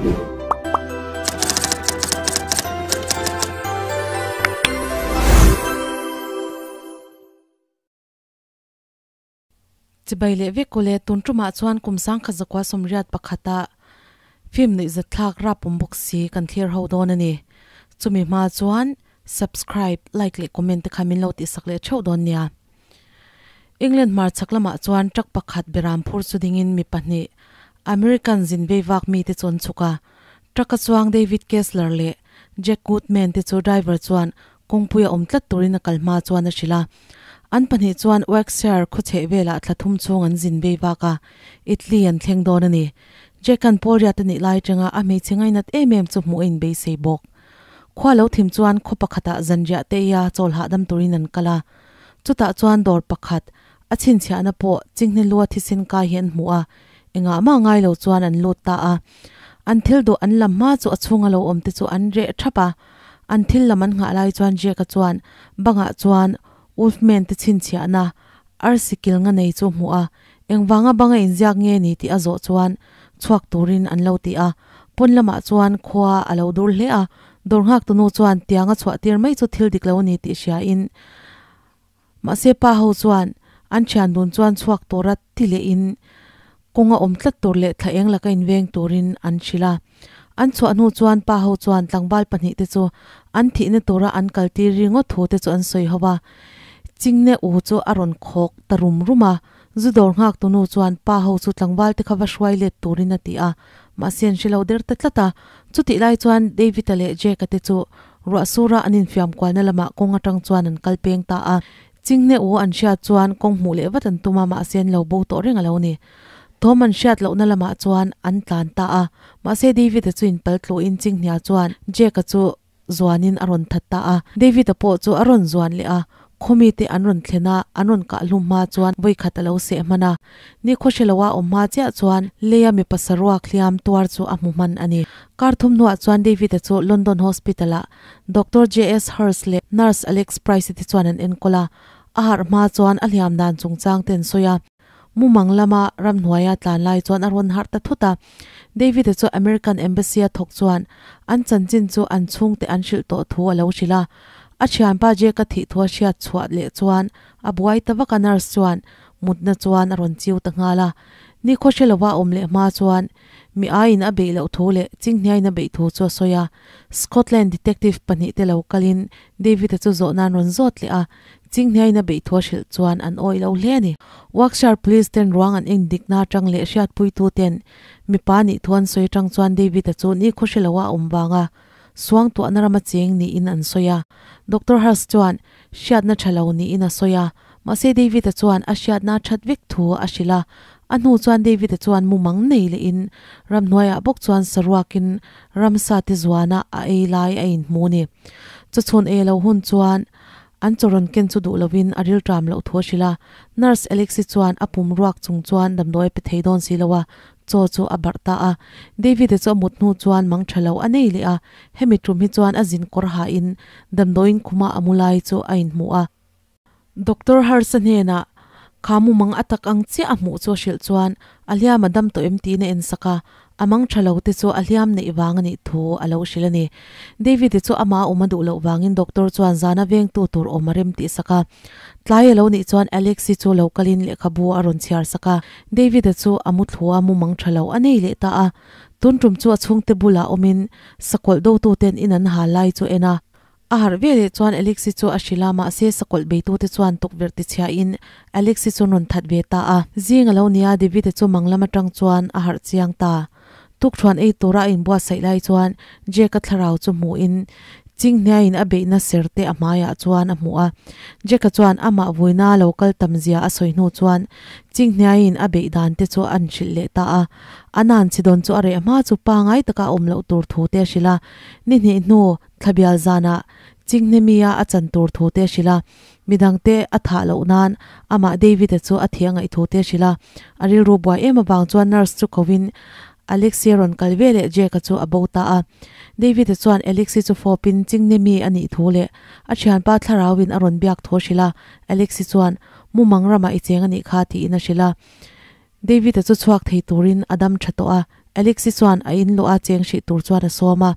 Chibai leh vek ule tun tumah chuan kum sangkhat zakua sawmriat pakhata film nuih zatthlak rap awm bawk si kan thlir ho dawn a ni. Chumi hma chuan subscribe, like leh comment te kha min lo tihsak leh theuh dawn nia. England hmarchhak lamah chuan truck pakhat beram phur chu dingin mi pahnih American zin vei vak mite chu an chhuk a. Truck a chuang David Kessler leh Jack Goodman te chu driver chuan kawngpui a awm tlat turin a kal hma chuan a hrilh a. An pahnih chuan Worcestershire khaw chheh velah thla thum chhung an zin vei vak a, Italy an thleng dawn a ni. Jack-a'n Paul riat a nih lai atanga a hmeichhe ngainat em em chu hmuh a inbeisei bawk. Khua lo thim chuan khaw pakhatah zanriah te ia chawl hahdam turin an kal a. Chutah chuan dawr pakhat, a chhinchhiahna pawh chinghne lua thisen kai hi an hmu a, engah mah ngai lo chuan an lut ta a. An thil duh an lam hma chu a chhunga lo awm te chu an reh thap a. An thil lam an nghah lai chuan Jack-a chuan bangah chuan Wolfman te chhinchhiahna arsi kil nga nei chu hmuh a, engvanga banga inziak nge ni tih a zawh chuan chhuak turin an lo ti a. Pawn lamah chuan khua a lo dur hle a, dawr nghak tunu chuan tianga chhuah tir mai chu thil dik lo a ni tih hriain mahse pa ho chuan an thian dun chuan chhuak tura ti lehin kawnga awm tlat tur leh thla eng laka inveng turin an hrilh a. An chhuah hnu chuan pa ho chuan tlangval pahnih te chu an thihna tura an kaltir ri ngawt thu te chu an sawi ho a. Chingne u chu a rawn khawk ta rum rum a, zu dawr nghak tu nu chuan pa ho chu tlangval te kha va hruai let turin a ti a, mahse an hre lo der ta tlat a. Chutih lai chuan David-a leh Jake-a te chu ruah sura an infiam kualna lamah kawng atang chuan an kal peng ta a. Chingne u an hriat chuan kawng hmuh leh vat an tum a, mahse an lo bo tawh reng a lo ni. Thawm an hriat lohna lamah chuan an tlan ta a, mahse David-a chu inpal tluhin Chinghnia chuan Jake-a chu zuanin a rawn that ta a. David-a pawh chu a rawn zuan leh a, khawmite an rawn thlen a, an rawn kah hlum hma chuan vawikhat a lo seh hman a. Ni khawhreloa awm hma chiah chuan leia mipa saruak hliam tuar chu a hmu hman a ni. Kar thum hnuah chuan David-a chu London Hospital-ah Doctor JS Hurst leh Nurse Alex Price-i te chuan an enkawl a, a harh hma chuan a hliam dan chungchang te an sawi a. Mumang lama ramhnuaia tlan lai chuan a rawn harh ta thut a. David-a chu American Embassy-a thawk chuan an chanchin chu an chhungte an hrilh tawh thu a lo hrilh a. A thianpa Jake-a thih thu a hriat chhuah leh chuan a buai ta vak a, nurse chuan mutna chuan a rawn chiu ta nghal a. Nikhaw hre lova a awm leh hma chuan mi aiin a beih loh thu leh chinghniain a beih thu chu a sawi a. Scotland detective pahnihte lo kalin David-a chu zawhna an rawn zawt leh a. Chinghniain a beih thu a hrilh chuan an awih lo hle a ni. Workshire Police ten ruang an en dikna atang leh hriatpuitu ten mipa nih thu an sawi atang chuan David-a chu ni khaw hre loa a awm vanga suangtuahna rama cheng niin an sawi a. Doctor Hurst chuan hriatna tha lo niin a sawi a, mahse David-a chuan a hriatna that vek thu a hrilh a. A hnu chuan David-a chuan mumang nei lehin ramhnuaiah bawk chuan saruakin ramsa te zuana a ei lai a inhmu a ni. Chawchhun ei lo hun chuan An chaw rawn ken chu duh lovin a rilṭam loh thu a hrilh a, Nurse Alexi chuan a pum ruak chung chuan damdawi a pe thei dawn si lo a, chaw chu a barh ta a. David-a chu a mut hnu chuan mang ṭha lo a nei leh a, hemi ṭum hi chuan a zin kawr hahin damdawiin khuma a mu lai chu a inhmu a. Doctor Hurst-a hnenah kha mumang a tak ang chiah a hmuh chu a hrilh chuan a hliam a dam tawh em tiin a ensak a, A mang tha lo te chu a hliam neih vang a nih thu a lo hrilh a ni. David-i chu amah a awm a duh loh vangin doctor chuan zana vengtu tur awm a rem tih sak a. Tlai a lo nih chuan Alex-i chu lo kalin lehkhabu a rawn chhiar sak a. David-a chu a mu thlu a mu mang tha lo a nei leh ta a. Tun tum chu a chhungte bulah awmin sakawlh dotuten in an hal lai chu en a. A harh ve leh chuan Alexi chu a hrilh a, mahse sakawlh beitute chuan tukverh tichhiahin Alexi chu rawn that ve ta a. Zing a lo nia, David-a chu mang lam atang chuan a harh chiang ta. Tukṭhuan ei tura a inbuatsaih lai chuan Jack-a thlarau chu hmuhin Chinghniain a beihna ser te a hmaiah chuan a hmuh a. Jack-a chuan amah vuina lo kal tam zia a sawi hnu chuan Chinghniain a beih dan te chu an hrilh leh ta a. A nan chhi dawn chu a reh hma chu pangai taka a awm loh tur thu te a hrilh a. Ni hnih hnu Thlabial zanah Chinghnemia a chan tur thu te a hrilh a, midangte a thah loh nan amah David-a chu a thih a ngaih thu te a hrilh a. A rilru buai em avang chuan nurse chu koin Alexi a rawn kal ve leh Jake-a chu a bo ta a. David-a chuan Alexi chu fawpin Chingnemi a nih thu leh a thianpa thlarauin a rawn biak thu a hrilh a, Alexi chuan mumang ramah i cheng a nih kha tiin a hrilh a. David-a chu chhuak thei turin a dam tha tawh a. Alexi chuan a in luah cheng hrih tur chuan a sawm a.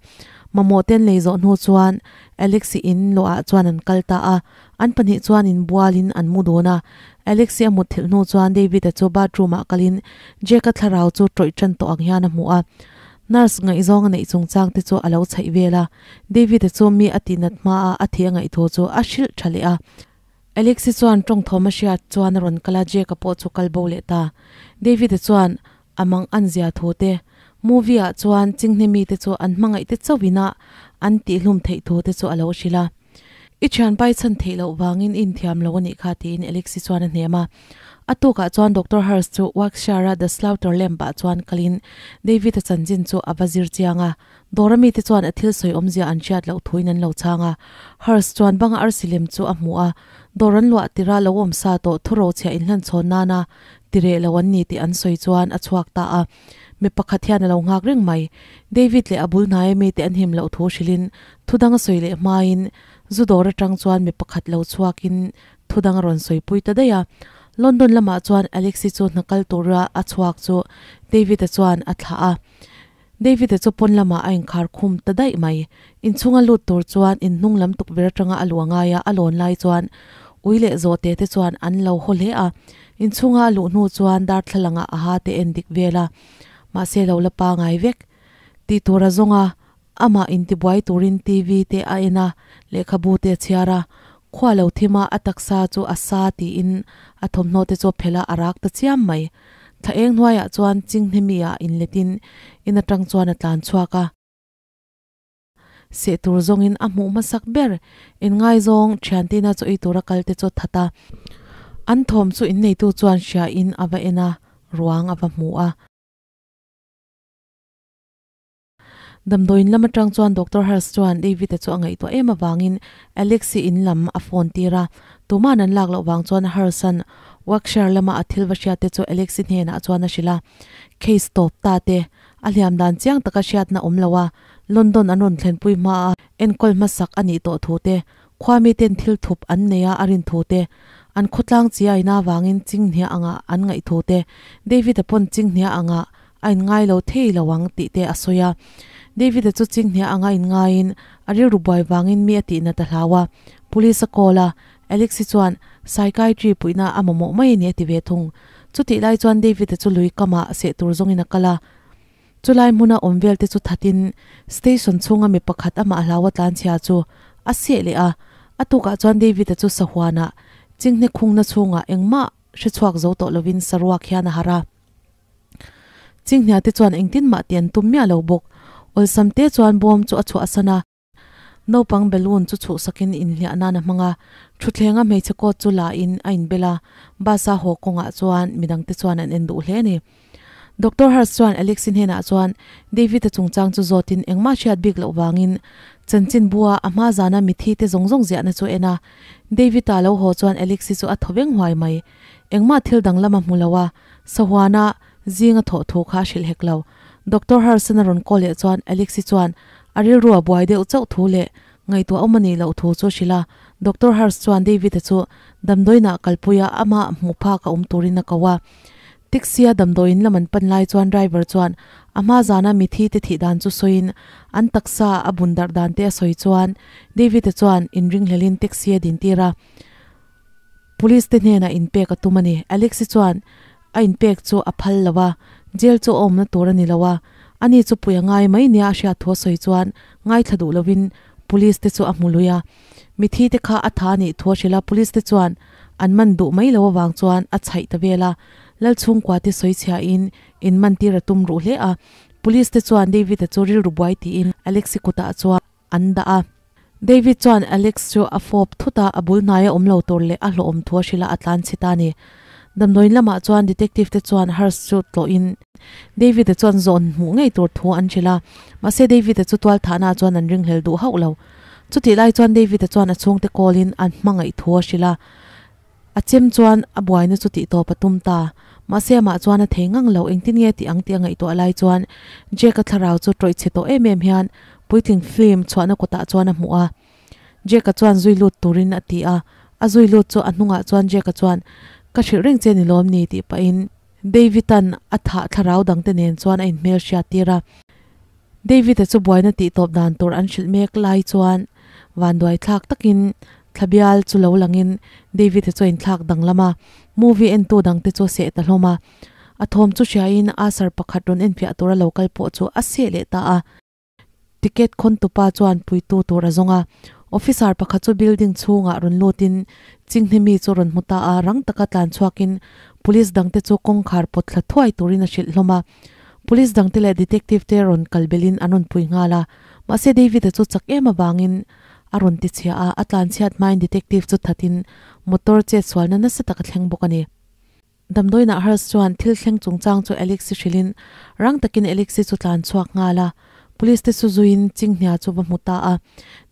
Mamawh ten lei zawh hnu chuan Alexi in luah chuan an kal ta a. An pahnih chuan in bualin an mu dun a. Alexi a mut thilh hnu chuan David-a chu bathroom ah kalin Jake-a thlarau chu tawih tan tawh ang hian a hmu a. Nurse ngaihzawng a neih chungchang te chu a lo chhaih vel a. David-a chu mi a tihnat hmaa a thih a ngaih thu chu a hrilh tha leh a. Alexi chuan tawng thawm a hriat chuan a rawn kal a, Jake-a pawh chu kal bo leh ta. David-a chuan a mang an zia thu te, movie ah chuan chinghne mite chu an hmangaih te chauh ina an tihhlum theih thu te chu a lo hrilh a. I thian pai chhan theih loh vangin i inthiam lo a nih kha tiin Alexi chuan a hnem a. A tukah chuan Doctor Hurst chu Wiltshire-a The Slaughter Lamp ah chuan kalin David-a chanchin chu a va zir chiang a. Dawra mite chuan a thil sawi awmzia an hriat loh thuin an lo chhang a. Hurst chuan banga arsi lem chu a hmu a, dawr an luah tirah lo awm sa tawh thuro chhia inhlanchhawn nana ti reh lo an ni tih an sawi chuan a chhuak ta a. Mi pakhat hian a lo nghak reng mai. David leh a bul hnaia mite an him loh thu hrilhin thu dang a sawi leh hmain zu dawr atang chuan mi pakhat lo chhuakin thu dang a rawn sawipui ta daih a. London lamah chuan Alexi chu hna kal tura a chhuak chu David-a chuan a thlah a. David-a chu pawn lamah a inkhar khum ta daih mai. Inchhunga lut tur chuan inhnung lam tukverh atanga a luh angai a, a lawn lai chuan ui leh zawhte te chuan an lo haw hle a. Inchhunga a luh hnu chuan darthlalangah a ha te en dik vel a, mahse lo la pangai vek. Tih tur a zawng a, amah intibuai turin TV te a en a, lehkhabu te a chhiar a. Khua lo thim a, a taksa chu a sa tiin a thawmhnaw te chu a phelh a, a rak ta chiam mai. Thla eng hnuaiah chuan chinghne ah inletin in atang chuan a tlan chhuak a. Seh tur zawngin a hmuh hmasak ber. Inngaizawng thiantina chaw ei tura kal te chu that a. An thawm chu inneitu chuan hria in a va en a, ruang a va hmu a. Damdawiin lam atang chuan Doctor Hurst chuan David-a chu a ngaihtuah em avangin Alex-i in lam a phone tir a. Tuma'n an lak loh vang chuan Hurst-a'n Wiltshire lama a thil va hriat te chu Alex-i hnenah chuan a hrilh a. Case tawp ta te, a hliam dan chiang taka hriatna awm lo a, London an rawn thlenpui hma a enkawl hmasak a nih tawh thu te, khua miten thil thup an nei a a rin thu te, an khawtlang chi a ina vangin chinghnia anga an ngaih thu te, David-a pawn chinghnia anga a inngai lo thei lo ang tih te a sawi a. David-a chu chinghnia anga inngaiin a rilru buai vangin mi a tihna ta hlau a, police a call a, Alex-i chuan psychiatry puihna a mamawh mai a ni a ti ve thung. Chutih lai chuan David-a chu lui kamah seh tur zawngin a kal a. Chulai hmuna awm vel te chu thatin station chhunga mi pakhat amah hlau a tlanchhia chu a seh leh a. A tukah chuan David-a chu sahuanah chinghne khungna chhungah engmah hre chhuak zo tawh lovin saruak hian a harh a. Chinghne te chuan engtin mah tih an tum miah lo bawk. Awlsam te chuan bawm chu a chhuah san a. Naupang balloon chu chhuhsakin inhliah nan a hmang a, thuthlenga hmeichhe coat chu la in a inbel a, bus a haw kawngah chuan midangte chuan an en duh hle a ni. Doctor Hurst chuan Alex-i hnenah chuan David-a chungchang chu zawtin engmah hriat bik loh vangin chanchinbua a hma zana mithi te zawng zawng ziahna chu a en a. David-a lo haw chuan Alex-i chu a thaw veng huai mai. Engmah thil danglam a hmu lo a, sahuana zinga thawh thu kha a hrilh hek lo. Doctor Hurst-an a rawn call leh chuan Alex-i chuan a rilru a buai deuh chauh thu leh ngaihtuah awm a nih loh thu chu a hrilh a. Doctor Hurst chuan David-a chu damdawiinah kalpui a, amah hmuh phak a awm turin a ko a. Taxi-a damdawiin lam an pan lai chuan driver chuan a hma zana mithi te thih dan chu sawiin an taksa a bun darh dan te a sawi chuan David-a chuan inringhlelin taxi a dintir a. Police te hnenah inpek a tum a ni. Alex-i chuan a inpek chu a phal lo a, jail chu a awmna tur a ni lo a, ani chu pui a ngai mai nia a hriat thu a sawi chuan ngaithla duh lovin police te chu a hmu lui a. Mithi te kha a tha a nih thu a hrilh a, police te chuan an man duh mai lo avang chuan a chhaih ta vel a, Lalchhungkua te sawi chhiahin in man tir a tum ruh hle a. Police te chuan David-a chu rilru buai tiin Alex-i kutah chuan an dah a. David chuan Alex chu a fawp thut a, a bul hnaia awm lo tur leh a hlawhawm thu a hrilh a, a tlan chhe ta a ni. Damdawiin lamah chuan detective te chuan Hurst chu tlawhin David-a chuan zawn hmuh ngei tur thu an hrilh a, mahse David-a chu tualthahna ah chuan an ringhlel duh hauh lo. Chutih lai chuan David-a chuan a chhungte call-in an hmangaih thu a hrilh a. A chem chuan a buaina chu tih tawp a tum ta. Mahse amah chuan a thei ngang lo, engtin nge tih ang tih a ngaihtuah lai chuan Jake-a thlarau chu tawih chhe tawh em em hian puitling film chhuahna kawtah chuan a hmuh a. Jake-a chuan zui lut turin a ti a, a zui lut chu a hnungah chuan Jake-a chuan, Ka hrilh reng che ni lawm ni tih pahin David-a'n a thah thlarau dangte nen chuan a inhmel hriat tir a. David-a chu buaina tih tawp dan tur an hrilh mek lai chuan vanduai thlak takin thlabial chu lo langin David-a chu a inthlak danglam a, movie entu dangte chu a seh ta hlawm a. A thawm chu hriain Asher pakhat rawn enfiah tura lo kal pawh chu a seh leh ta a. Ticket khawntupa chuan puitu tur a zawng a, officer pakhat chu building chhungah rawn lutin Chinghne-mi chu rawn hmu ta a, rang taka tlan chhuakin police dangte chu kawngkhar pawt thla thuai turin a hrilh hlawm a. Police dangte leh detective te rawn kal belhin an rawn pui nghal a, mahse David-a chu chak em avangin a rawn ti chhia a, a tlan chhiat hmain detective chu thatin motor chet sualna nasa tak a thleng bawk a ni. Damdawiinah Hurst chuan thil thleng chungchang chu Alexi hrilhin rang takin Alexi chu tlan chhuak nghal a, police te chu zuiin Chinghnia chu va hmu ta a.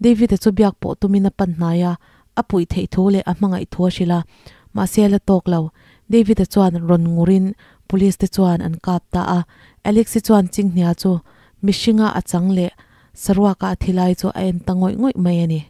David-a chu biak pawh tumin a pan hnai a, a puih theih thu leh a hmangaih thu a hrilh a, mahse a la tawk lo. David-a chuan rawn ngurin police te chuan an kap ta a, Alexi chuan Chinghnia chu mihringa a chang leh saruaka a thi lai chu a en ta ngawih ngawih mai a ni.